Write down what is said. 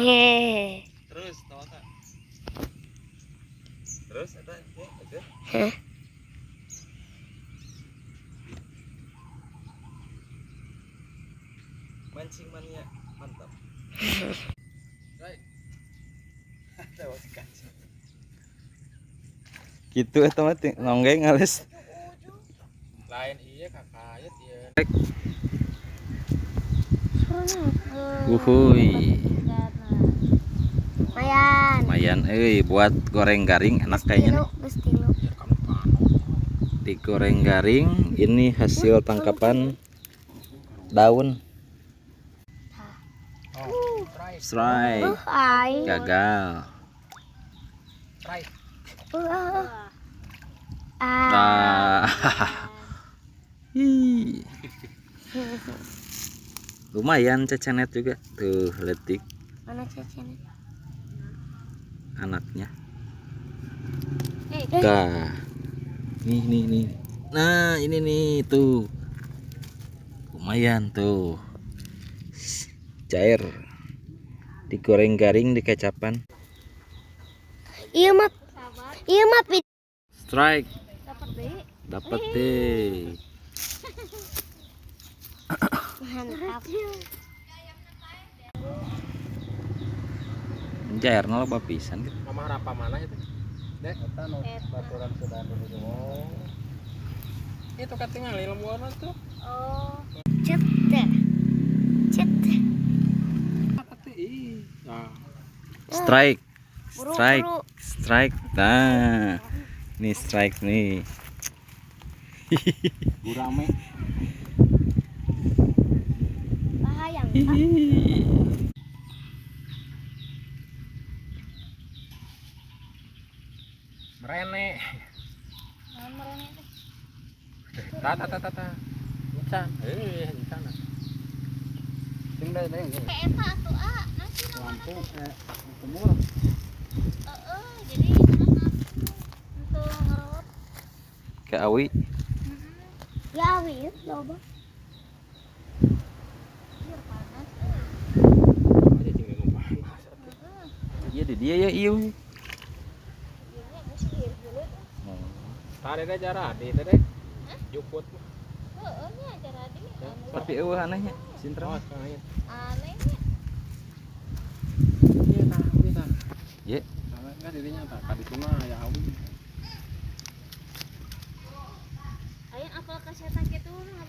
Hehehe. Terus tawa tak. Terus eta ya aja. Heh. Mancing mania mantap. Gitu eta mah nonggeng alis. Lain iya kakayet ieu. Uhuy. Lumayan. Lumayan euy buat goreng garing enak kayaknya nih. Digoreng garing ini hasil tangkapan daun. Strike. Gagal. Strike. Lumayan cecenet juga tuh letik. Mana cecenet? Anaknya. Nah, nih nih nih. Nah ini nih tuh. Lumayan tuh. Cair. Digoreng garing di kecapan. Iya mah. Iya mah. Strike. Dapat deh. Mantap. Cair nol apa pisan gitu. Mama rapa mana itu? Dek, eta nu baturan sudah dulu. Itu katingali lembuana tuh. Oh. Cet. Cet. Strike. Strike. Strike. Nah. Ini strike nih. Gurame. Bahaya. Merene. Merene teh. Ta ta ta ta ta. Encan. Encan. Sing deui deui. Eta atuh ah, nasi lampu kumur. Heeh, jadi untuk ngerot. Ke awi. Ya awi loba. Ieu panas. Iya di dia ya ieu. Tadi deh jaradi teh. Juput. Heeh nya jaradi. Tapi eueuh anehnya sintra. Anehnya. Iya tah, ieu tah. Ye. Enggak dirinya tah ka ditu mah aya awi. Aya apal kesehatan kitu mah